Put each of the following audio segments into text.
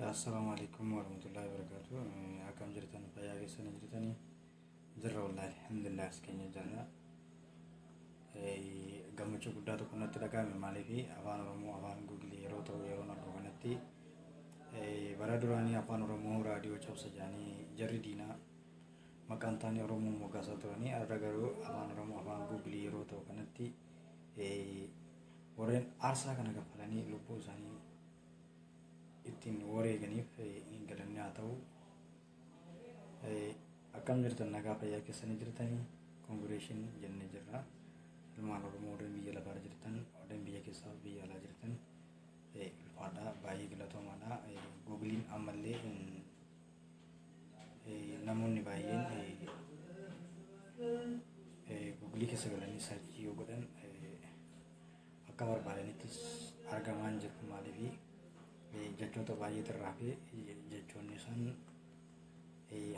Assalamu alaikum warahmatullahi wabarakatuh. Akkam jirtan, fayyaa keessan jirtanii? Jirra wallahi, alhamdulillah, as keenya jirra. Gammachuu guddaa tokko natti dhagahame. Maaliif? Afaan Oromoo afaan Googilii yeroo ta'u yeroo argu kanatti, bara duraanii Afaan Oromoo raadiyoo cabsa jedhanii jarri diinaa maqaan taanii Oromoo moggaasaa turanii, har'a garuu Afaan Oromoo afaan Googilii yeroo ta'u kanatti warreen aarsaa kana kaffalanii lubbuu isaanii ittiin wareeganiif galanni haa ta'u. Akkam jirtan, nagaa fayyaa keessanii jirtanii? Congratulation jennee jirra. Ilmaan Oromoo warreen biyya lafaa jirtan, warreen biyya keessaa biyya alaa jirtan, ulfaadhaa, baay'ee galatoomaadha. Googiliin ammallee namoonni baay'een Googilii keessa galanii search yoo godhan akka barbaadaniittis argamaa hin jiru. Maaliif? Jechoota baay'eetu irraa fi jechoonni isaan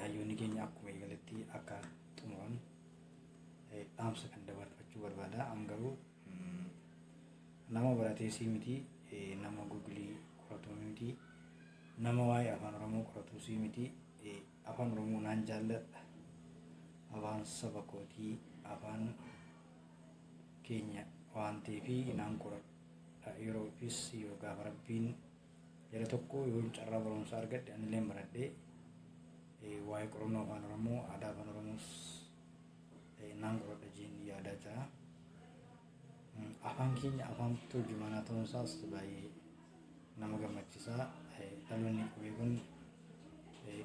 hayyoonni keenya akkuma eegaletti akka xumuran dhaamsa kan dabarfachuu barbaada. An garuu nama barateesii miti, nama Googilii qoratu miti, nama waa'ee Afaan Oromoo qoratuusii miti. Afaan Oromoo naan jaalladha. Afaan saba kootii, afaan keenya waan ta'eef naan qoradha. Yeroofis yoo gaafa Rabbiin yeroo tokko yoo carraa barumsaa argadhe anillee baradhee waa'ee qorannoo Afaan Oromoo, aadaa Afaan Oromoos naan qoradha jeen yaadaa jira. Afaan keenya afaan turjumaanaa ta'uun isaas baay'ee nama gammachiisa. Dhaloonni qubee kun,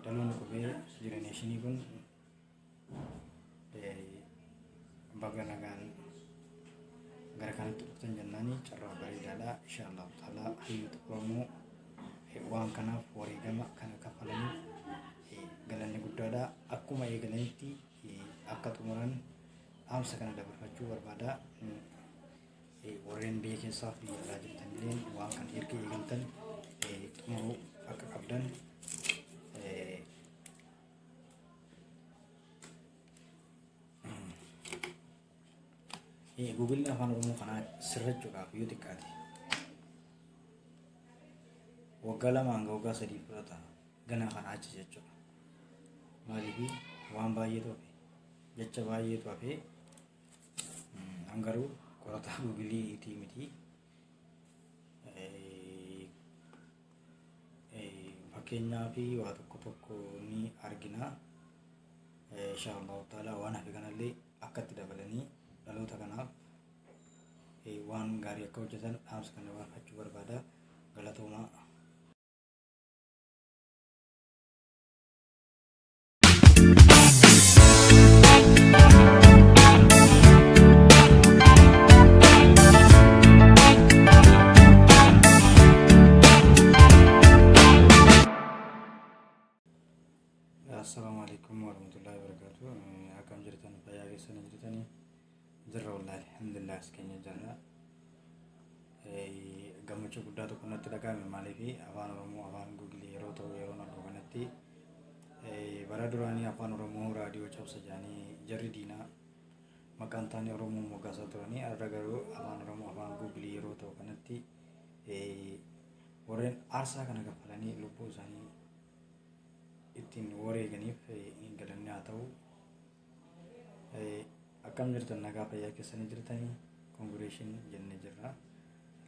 dhaloonni qubee generation kun, baga nagaan gara kanatti dhuftan jennaani, carraa bareedaadha. Insha Allahu ta'ala hayyoota Oromoo waan kanaaf wareegama kana kaffalaniif galanni guddaadha. Akkuma eegalanitti akka xumuran dhaamsa kana dabarfachuu barbaada. Warreen biyya keessaa fi biyya alaa jirtan illee waan kana erga eegaltan xumuruu akka qabdan. Googilli Afaan Oromoo kanaa sirrachuudhaaf yoo xiqqaate waggaa 2 hanga waggaa 3 fudhata gana kana achi jechuudha. Maaliif? Waan baay'eetu hafe, jecha baay'eetu hafe. An garuu qorataa Googiliitii miti. Fakkeenyaa fi waa tokko tokko ni argina. Insha Allahu ta'ala waan hafe kanallee akka itti dabalanii dhaloota kanaaf waan gaarii akka hojjetan dhaamsa kana dabarfachuu barbaada. Galatoomaa. Assalamu alaikum warahmatullahi wabarakatuh. Akkam jirtan, fayyaa keessan jirtanii? Jirra wallahi, alhamdulillah, as keenya jirra. Gammachuu guddaa tokko natti dhagahame. Maaliif? Afaan Oromoo afaan Googilii yeroo ta'u yeroo argu kanatti, bara duraanii Afaan Oromoo raadiyoo cabsa jedhanii jarri diinaa maqaan taanii Oromoo moggaasaa turanii, har'a garuu Afaan Oromoo afaan Googilii yeroo ta'u kanatti warreen aarsaa kana kaffalanii lubbuu isaanii ittiin wareeganiif galanni haa ta'u. Akkam jirtan, nagaa fayyaa keessanii jirtanii? Congratulation jennee jirra.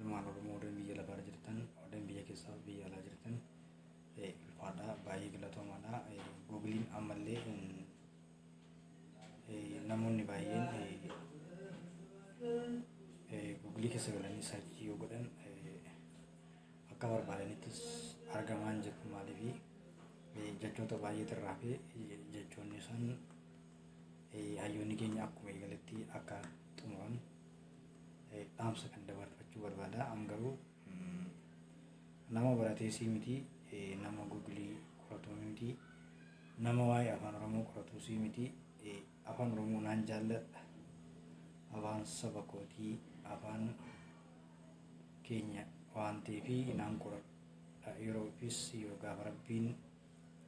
Ilmaan Oromoo warreen biyya lafaa jirtan, warreen biyya keessaa biyya alaa jirtan, ulfaadhaa, baay'ee galatoomaadha. Googiliin ammallee namoonni baay'een Googilii keessa galanii search yoo godhan akka barbaadaniittis argamaa hin jiru. Maaliif? Jechoota baay'eetu irraa fi jechoonni isaan hayyoonni keenya akkuma eegaletti akka xumuran dhaamsa kan dabarfachuu barbaada. An garuu nama barateesii miti, nama Googilii qoratu miti, nama waa'ee Afaan Oromoo qoratuusii miti. Afaan Oromoo naan jaalladha. Afaan saba kootii, afaan keenya waan ta'eef naan qoradha. Yeroofis yoo gaafa Rabbiin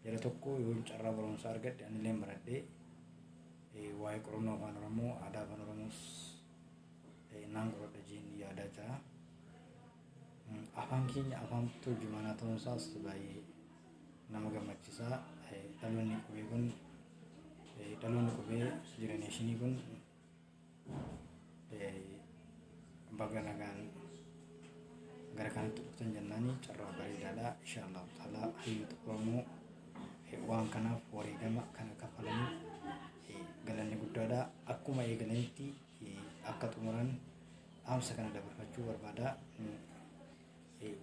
Jara tokko yoo carraa barumsaa argadhe anillee baradhee waa'ee qorannoo afaan Oromoo, aadaa afaan Oromoos naan qoradha jeen yaadaa jira. Afaan keenya afaan turjumaanaa ta'uun isaas baay'ee nama gammachiisa. Dhaloonni qubee kun, dhaloonni qubee generation kun baga nagaan gara kanatti dhuftan jennaani, carraa bareedaadha. Insha Allahu ta'ala hayyoota Oromoo waan kanaaf wareegama kana kaffalaniif galanni guddaadha. Akkuma eegalanitti akka xumuran dhaamsa kana dabarfachuu barbaada.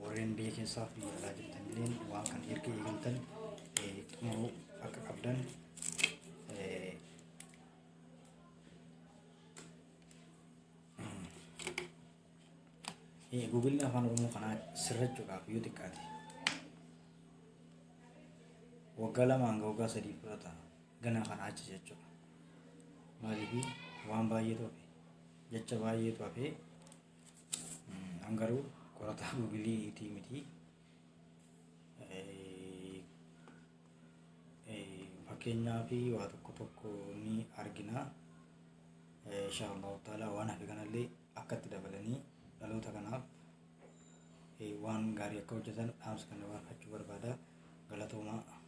Warreen biyya keessaa fi biyya alaa jirtan illeen waan kana erga eegaltan xumuruu akka qabdan. Googilli afaan Oromoo kanaa sirrachuudhaaf yoo xiqqaate waggaa 2 hanga waggaa 3 fudhata gana kana achi jechuudha. Maaliif? Waan baay'eetu hafe, jecha baay'eetu hafe. Hangaruu qorataa Googiliitii miti. Fakkeenyaa fi waa tokko tokko ni argina. Insha Allahu ta'ala waan hafe kanallee akkatti dabalanii dhaloota kanaaf waan gaarii akka hojjetan dhaamsa kana dabarfachuu barbaada. Galatoomaa.